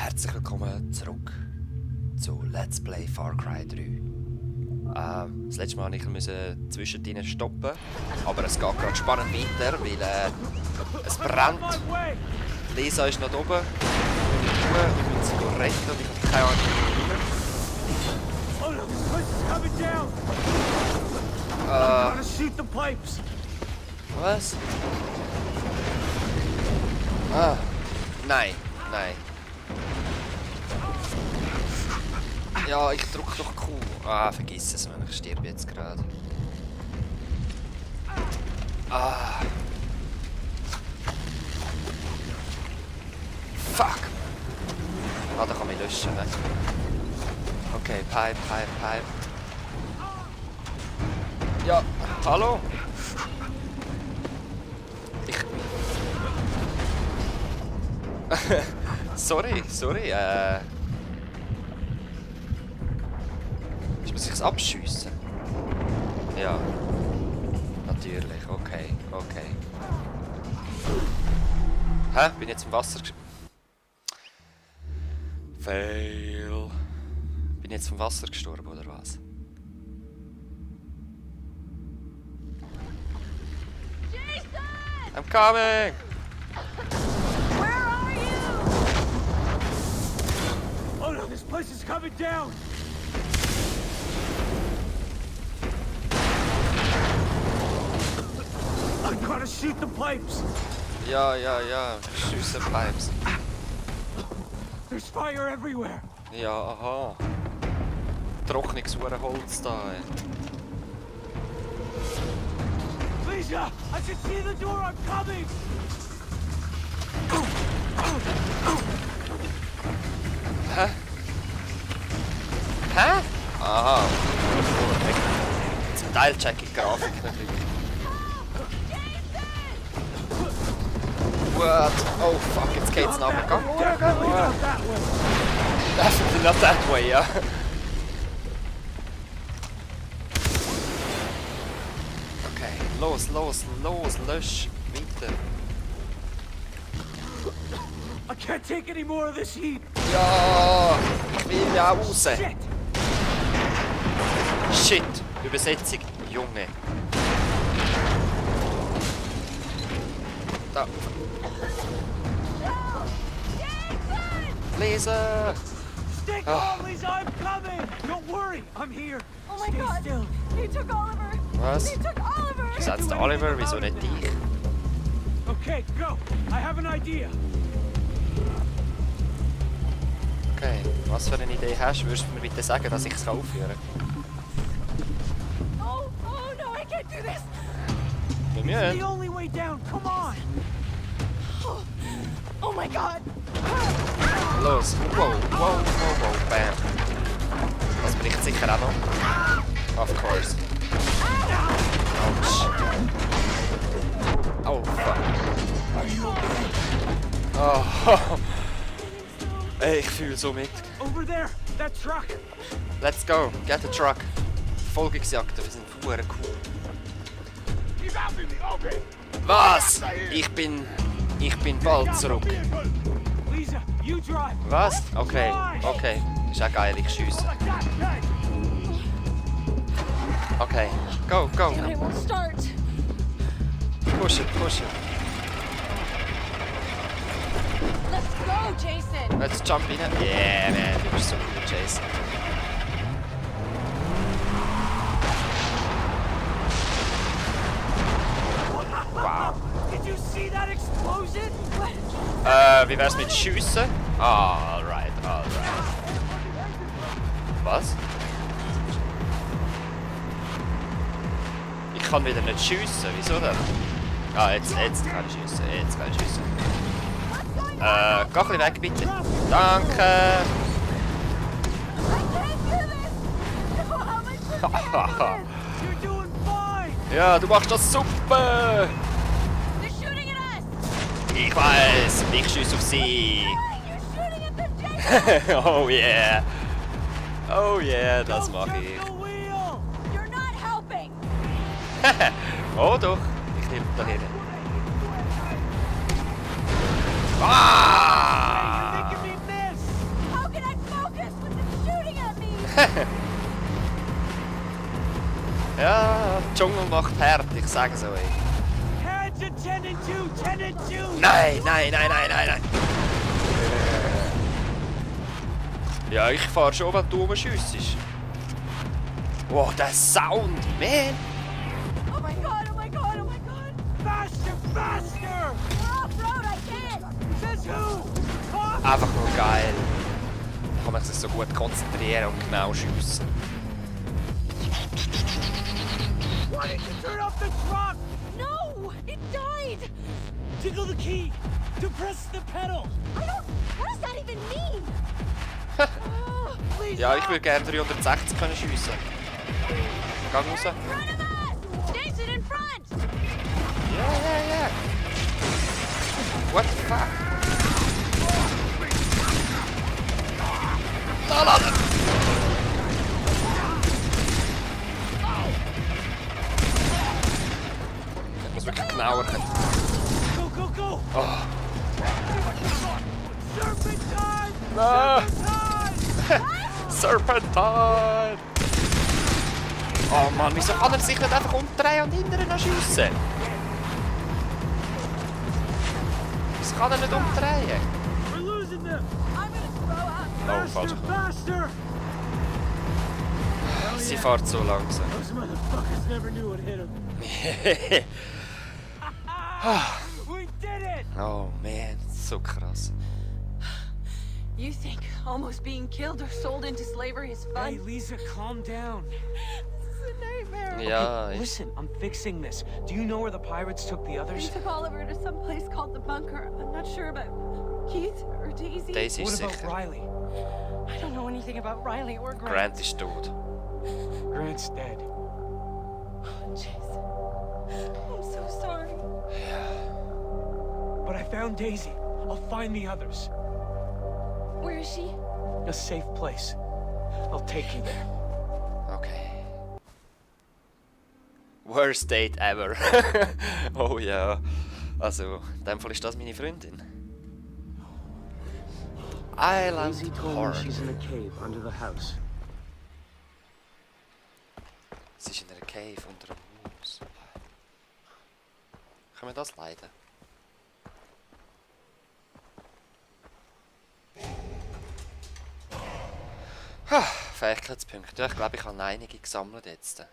Herzlich willkommen zurück zu Let's Play Far Cry 3. Das letzte Mal musste ich zwischendrin stoppen, aber es geht gerade spannend weiter, weil es brennt. Lisa ist noch oben. Wir müssen sie retten und ich habe keine Ahnung, was? Nein, nein. Ja, ich drück doch Q. Vergiss es, man. Ich sterbe jetzt gerade. Fuck! Da kann ich löschen, ne? Okay, Pipe. Ja, hallo? Sorry. Muss ich es abschiessen? Ja. Natürlich, okay. Hä? Bin jetzt im Wasser Fail. Bin jetzt vom Wasser gestorben, oder was? Jason! I'm coming! Where are you? Oh no, this place is coming down! I gotta shoot the pipes! Ja. Schiessen Pipes. There's fire everywhere! Ja, aha. Trocknungshuren Holz da, ey. Lisa! I can see the door! I'm coming! Hä? Aha. Zum Teil check ich Grafik natürlich. What? Oh fuck, jetzt geht's nach oben. Definitely not that way! Definitely not that way, ja. Okay, los, lösch, weiter. I can't take any more of this heat! Ja, ich will ja raus. Shit! Shit, Übersetzung, Junge. Da. Lisa! Stay calm, Lisa! I'm coming! Don't worry! I'm here! Oh my Stay god! still! He took Oliver! Was? He took Oliver! Du sagst Oliver, wieso nicht dich? Okay, go! I have an idea! Okay, was für eine Idee hast du? Würdest du mir bitte sagen, dass ich es aufführen kann? Oh no, I can't do this! Wir It's the müssen. only way down! Come on! Oh my god! Los, wow, bam. Das bricht sicher auch noch. Of course. Ouch. Oh, fuck. Oh, ey, ich fühle so mit. Over there! That truck! Let's go, get the truck. Verfolgungsjagden, wir sind verdammt cool. Was? Ich bin bald zurück. Lisa, you drive! Was? Okay. Ist auch geil, ich schiesse. Okay, go. Damn, it won't start! Push it. Let's go, Jason! Let's jump in it. Yeah, man, du bist so cool, Jason. Wow. Did you see that explosion? Wie wär's mit Schiessen? Alright. Was? Ich kann wieder nicht schiessen, wieso denn? Jetzt kann ich schiessen, Geh ein bisschen weg, bitte. Danke! I can't do this! Oh, how am I supposed to do You're doing fine! Ja, du machst das super! this? They're shooting at us! Ich weiß, ich schiesse auf sie. You're shooting at them, Jason! Oh yeah, das Don't mach jump ich. the wheel! You're not helping! Oh doch, ich nehme da hin. Ah! You're making me miss! Ja, der Dschungel macht hart, ich sage so, ey. Heads at 10 and 2, 10 and 2. Nein, nein, nein, nein, nein, nein. Ja, ich fahr schon, wenn du rumschiessest. Wow, der Sound, man! Oh my god, oh my god, oh my god! Faster, faster! We're off-road, I can't! Says who? Fuck! Einfach nur geil. Da kann man sich so gut konzentrieren und genau schiessen. Why did you turn off the truck? No! It died! Tickle the key to press the pedal. I don't... What does that even mean? Oh, Please Ja, ich stop. würde gerne 360 können schiessen. Gang raus. in front of us! Station in front! Yeah. What the fuck? Da laden! Ich muss wirklich genauer können. Go, go, go! Oh. Serpentine! Ah. Serpentine! Serpentine! Oh Mann, wieso kann er sich nicht einfach umdrehen und hinterher noch schiessen? Wieso kann er nicht umdrehen? We're losing them! I'm gonna throw up! Oh, Faster, falsch. faster! Sie fährt so langsam. Those motherfuckers never knew what hit them. We did it! Oh man, so krass. You think almost being killed or sold into slavery is fun? Hey, Lisa, calm down. This is a nightmare. Ja, ich... Listen, I'm fixing this. Do you know where the pirates took the They others? took Oliver to some place called the Bunker. I'm not sure about Keith or Daisy. Daisy What ist about sicher. Riley? I don't know anything about Riley or Grant. Grant ist tot. Grant's dead. Jason, I'm so sorry. But I found Daisy. I'll find the others. Where is she? A safe place. I'll take you there. Okay. Worst date ever. Oh ja. Also, in dem Fall ist das meine Freundin. Island Daisy told me Horror. she's in a cave under the house. Sie ist in einer Cave unter einem Haus. Können wir das leiden? Fähigkeitspunkte. Ja, ich glaube, ich habe einige gesammelt jetzt.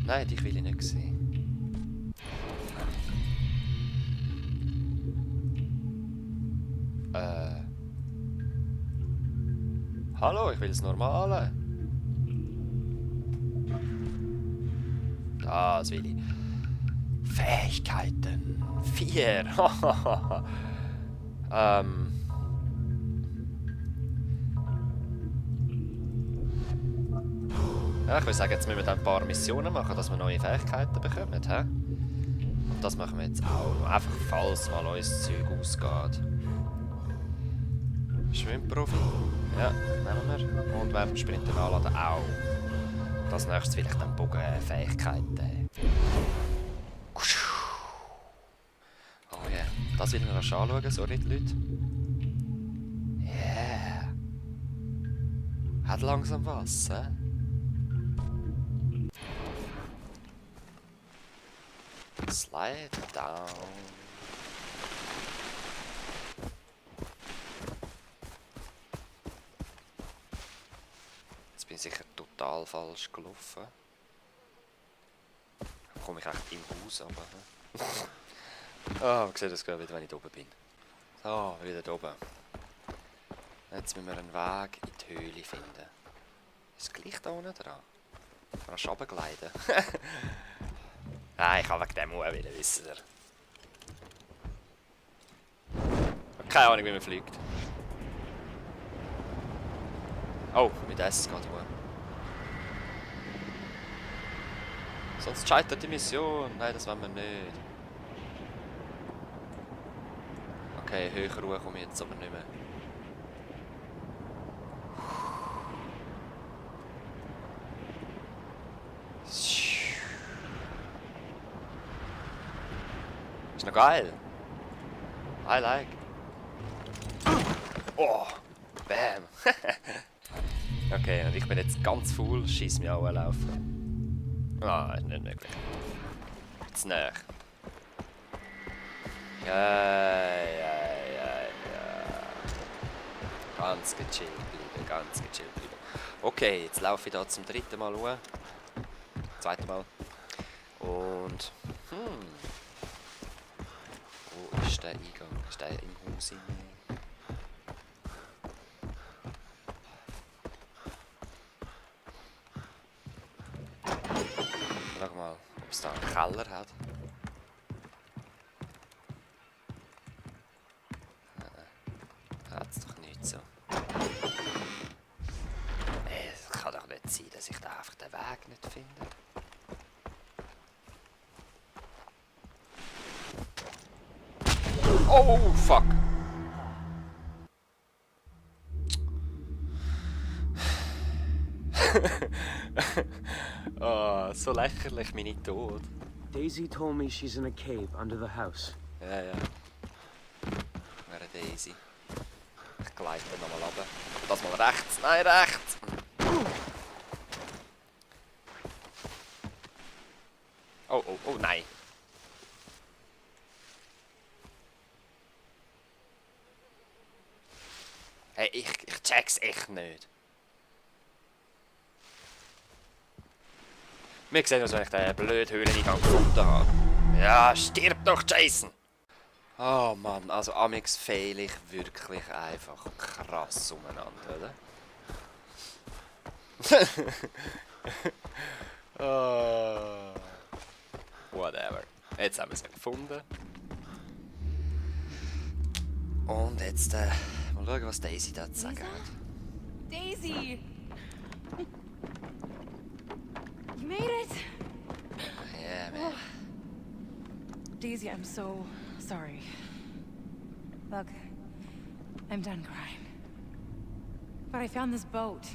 Nein, dich will ich nicht sehen. Hallo, ich will das Normale. Das will ich. Fähigkeiten. 4. Ja, ich würde sagen, jetzt müssen wir dann ein paar Missionen machen, dass wir neue Fähigkeiten bekommen. He? Und das machen wir jetzt auch. Einfach falls mal unser Zeug ausgeht. Schwimmprofi. Ja, nehmen wir. Und während dem Sprinten anladen auch. Und als nächstes vielleicht dann Bogenfähigkeiten. Oh ja, yeah. Das will ich mir noch anschauen, sorry die Leute. Yeah. Hat langsam was, hä? Slide down. Jetzt bin ich sicher total falsch gelaufen. Dann komme ich echt im Haus runter. Ah, man sieht das wieder, wenn ich da oben bin. So, wieder da oben. Jetzt müssen wir einen Weg in die Höhle finden. Ist es gleich da unten dran? Kannst du runtergleiten? Nein, ich kann wegen dem auch wieder wissen. Keine Ahnung, wie man fliegt. Oh, mit S geht hoch. Sonst scheitert die Mission. Nein, das wollen wir nicht. Okay, höhere Ruhe komme ich jetzt aber nicht mehr. Ist noch geil. I like. Oh. Bam! Okay, und ich bin jetzt ganz faul, schieß mich auch laufen. Ah, ist nicht möglich. Zu nah. Ja. Ganz gechillt bleiben, ganz gechillt bleiben. Okay, jetzt laufe ich da zum dritten Mal hoch. Zweite Mal. Und... Wo ist der Eingang? Ist der im Haus hinein? Schau mal, ob es da einen Keller hat. Hat es doch nicht so. Es kann doch nicht sein, dass ich da einfach den Weg nicht finde. Oh, fuck! Oh, so lächerlich, meine Tod. Daisy told me she's in a cave under the house. Ja. Wäre Daisy. Ich gleite nochmal runter. Das mal rechts. Nein, rechts! Oh, nein. Hey, ich check's echt nicht. Wir sehen uns, wenn ich den blöden Höhleneingang gefunden habe. Ja, stirb doch, Jason! Oh Mann, also amix fehle ich wirklich einfach krass umeinander, oder? Whatever. Jetzt haben wir sie gefunden. Und jetzt mal schauen, was Daisy da zu sagen hat. Daisy! You made it! Yeah, man. Daisy, I'm so sorry. Look, I'm done crying. But I found this boat.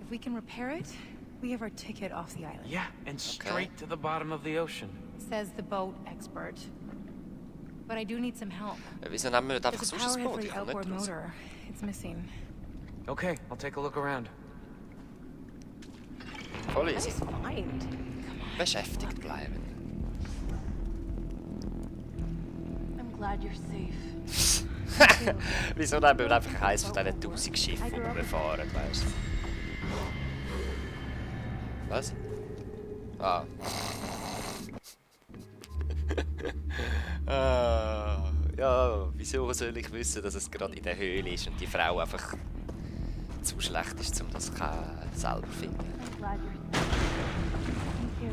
If we can repair it, we have our ticket off the island. Yeah, and straight to the bottom of the ocean. Says the boat expert. But I do need some help. Wieso nehmen wir nicht einfach There's a sonst ein powerhead Boot? for Ich the komme outboard nicht raus. motor. It's missing. Okay, I'll take a look around. Voll easy. Just find. Beschäftigt bleiben. I'm glad you're safe. Wieso nehmen wir einfach eins von diesen 1000 Schiffen, die wir fahren, weißt du? Was? Ah. Ja, wieso soll ich wissen, dass es gerade in der Höhle ist und die Frau einfach zu schlecht ist, um das selber zu finden? I'm glad you're safe. Thank you.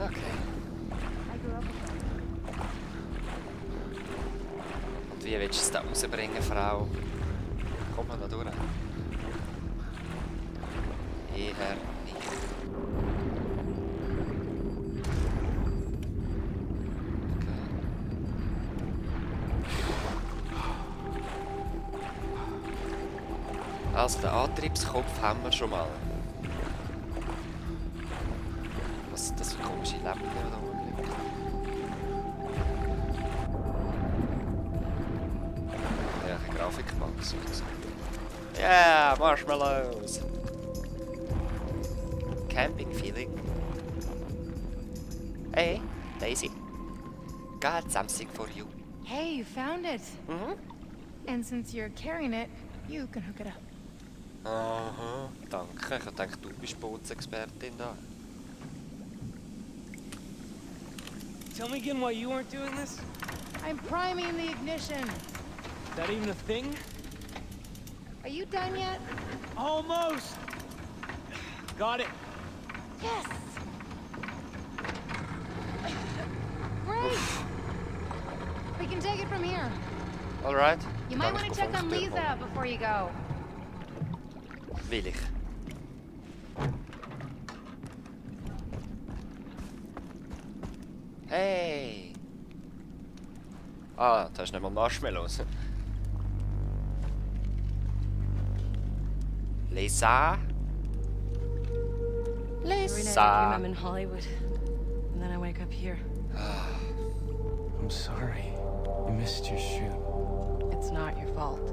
Okay. I grew up with Und wie willst du es da rausbringen, Frau? Komm mal da durch. Eher nicht. Also den Antriebskopf haben wir schon mal. Was sind das für komische Lämpchen, die da rumliegen? Ja, eine Grafikbox oder so. Yeah, Marshmallows! Camping feeling. Hey, Daisy. Got something for you. Hey, you found it. And since you're carrying it, you can hook it up. Aha, danke. Ich dachte, du bist Bootsexpertin da. Tell me again why you weren't doing this? I'm priming the ignition. Is that even a thing? Are you done yet? Almost! Got it. Yes. Great. We can take it from here. Alright. You might want to check on Lisa before you go. Will ich. Hey! Ah, da ist nicht mal Marshmallows. Lisa? Every night I dream Lisa! I'm in Hollywood, and then I wake up here. I'm sorry. You missed your shoot. It's not your fault.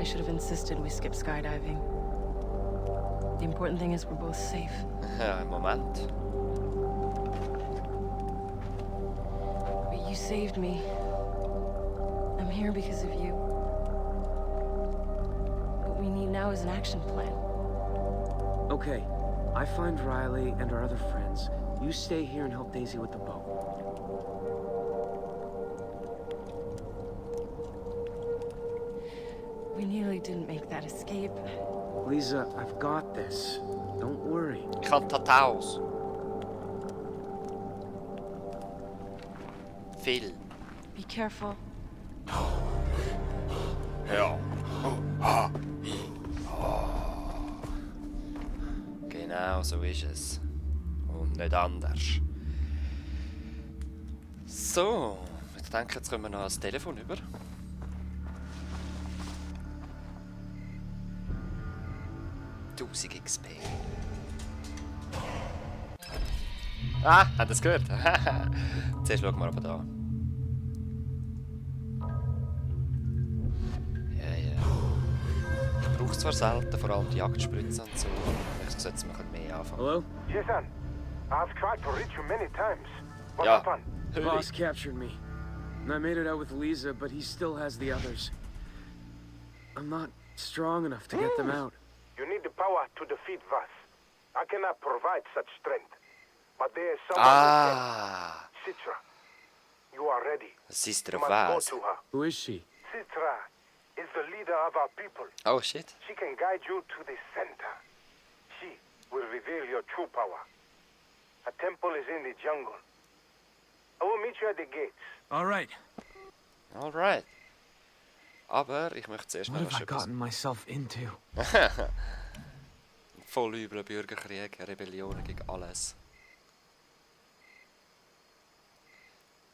I should have insisted we skip skydiving. The important thing is we're both safe. Ja, einen Moment. But you saved me. I'm here because of you. What we need now is an action plan. Okay, I find Riley and our other friends. You stay here and help Daisy with the boat. We nearly didn't make that escape. Lisa, I've got this. Don't worry. Ich habe Tataus. Viel. Be careful. Ja. Genau so ist es. Und nicht anders. So, ich denke, jetzt kommen wir noch ans Telefon über. XP. Ah, habt ihr es gehört? Zuerst schauen wir aber da. Ich brauche es zwar selten, vor allem die Jagdspritzen und so. Ich sollte es ein mehr anfangen. Hello? Jason, I've tried to reach you many times. What Ja. happened? The boss captured me. And I made it out with Lisa, but he still has the others. I'm not strong enough to get them out. You need the power to defeat Vas. I cannot provide such strength. But there is someone who Ah, can. Citra, you are ready. Sister You of must go Vaz. to her. Who is she? Citra is the leader of our people. Oh shit. She can guide you to the center. She will reveal your true power. A temple is in the jungle. I will meet you at the gates. All right. Alright. Aber ich möchte zuerst What noch have I etwas. gotten myself into? Voll übler Bürgerkrieg, Rebellionen gegen alles.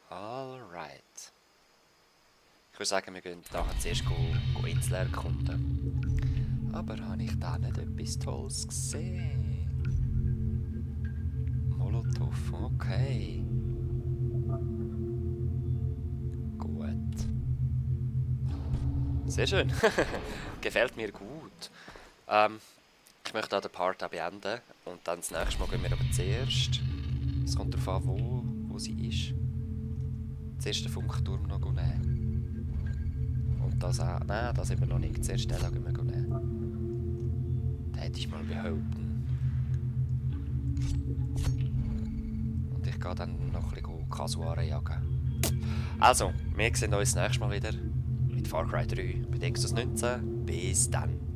Alright. Ich würde sagen, wir gehen nachher zuerst Insel erkunden. Aber habe ich da nicht etwas Tolles gesehen? Molotow, okay. Gut. Sehr schön. Gefällt mir gut. Ich möchte auch den Part auch beenden. Und dann das nächste Mal gehen wir aber zuerst. Es kommt darauf an, wo sie ist. Zuerst den Funkturm noch nehmen. Und das auch. Nein, das eben noch nicht. Zuerst den gehen wir nehmen. Den hätte ich mal behaupten. Und ich gehe dann noch ein bisschen Kasuare jagen. Also, wir sehen uns das nächste Mal wieder mit Far Cry 3 bei Nexus 19. Bis dann.